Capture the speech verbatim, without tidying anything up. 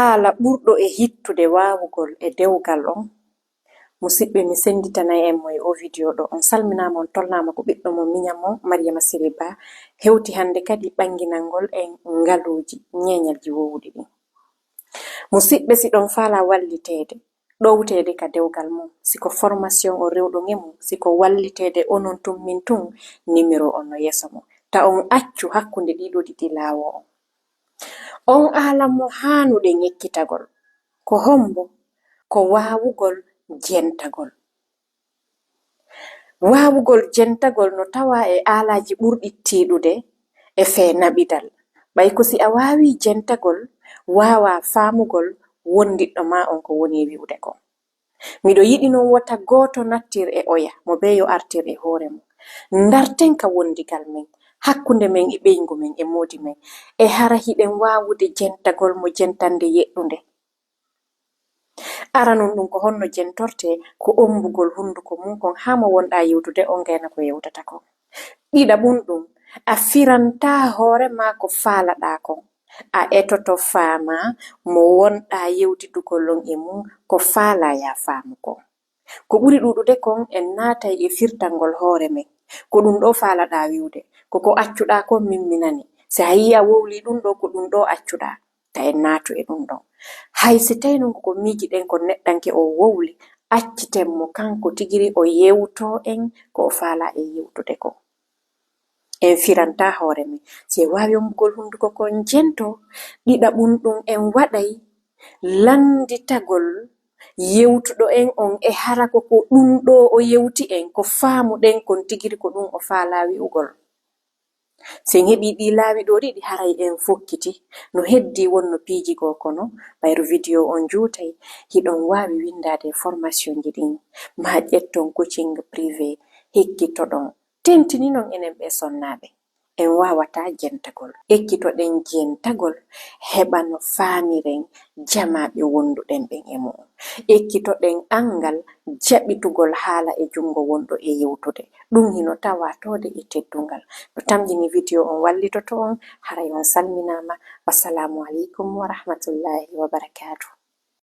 Aala ɓurɗo e hittude waawugol e dewgal on. Musidɓe, mi sennditanay en mo e oo video ɗo. On salminaama, on tolnaama, ko ɓiɗɗo mon, miñan mon, Mariama Siri Ba, hewti hannde kadi ɓannginangol en ngaluuji, ñeeñalji woowuɗi ɗin. Musidɓe, si ɗon faalaa walliteede, ɗowteede ka dewgal mon, si ko formation o rewɗon e mum, si ko walliteede onon tun min tun, numéro on no yeeso mon. Ta on accu hakkunde ɗii ɗoo ɗiɗi laawoo on. On aala mo haanuɗen ekkitagol. Ko hombo? Ko waawugol jentagol. Waawugol jentagol no tawaa e aalaaji ɓurɗi tiiɗude e fee naɓidal. Ɓay ko si a waawii jentagol, waawaa faamugol wondiɗɗo maa on ko woni wi'ude kon. Miɗo yiɗi non wota gooto nattir e oya, mo bee yo artir e hoore mum. Ndarten ka wondigal men, hakkunde men e ɓeyngu men e moodi men. E hara hiɗen waawude jentagol mo jentannde yeɗɗunde? Aranun ɗun, ko honno jentortee? Ko ombugol hunduko mun kon haa mo wonɗaa yewtude on gayna ko yewtata kon. Ɗiɗaɓun ɗun, a firantaa hoore maa ko faalaɗaa kon. A etoto faamaa mo wonɗaa yewtidugol on e mun ko faalaa yaa faamu kon. Ko ɓuri ɗuuɗude kon, en naatay e firtangol hoore men. Ko ɗun ɗoo faalaɗaa wi'ude, ko ko accuɗaa kon min mi nani. Si a yi'ii a wowlii ɗun ɗoo, ko ɗun ɗoo accuɗaa. Ta en naatu e ɗun ɗon. Hay si tawii non ko ko miijiɗen ko neɗɗanke on wowli, acciten mo kanko tigiri o yewtoo en ko o faalaa en yewtude kon. En firantaa hoore men. Si en waawii ombugol hunduko kon jentoo, ɗiɗaɓun ɗun en waɗay lannditagol yewtuɗo en on e hara ko ko ɗun ɗoo o yewti en, ko faamuɗen kon tigiri ko ɗun o faalaa wi'ugol. Si en heɓii ɗii laawi ɗoo ɗiɗi, haray en fokkiti. No heddii wonno piiji goo kono, ɓayru video on juutay, hiɗon waawi winndaade formationji ɗin, maa ƴetton coaching privé, hekkitoɗon. Tentininon enen ɓee sonnaaɓe. En waawataa jentagol. Ekkitoɗen jentagol, heɓa no faamiren jamaaɓe wonduɗen ɓen e mu'un. Ekkitoɗen anngal jaɓitugol haala e junngo wonɗo e yewtude. Ɗun hino tawaa toode e teddungal. No tamƴini video on wallitoto on, haray on salminaama. Wassalaamu aleykum wa rahmatullaahi wa barakaatuh.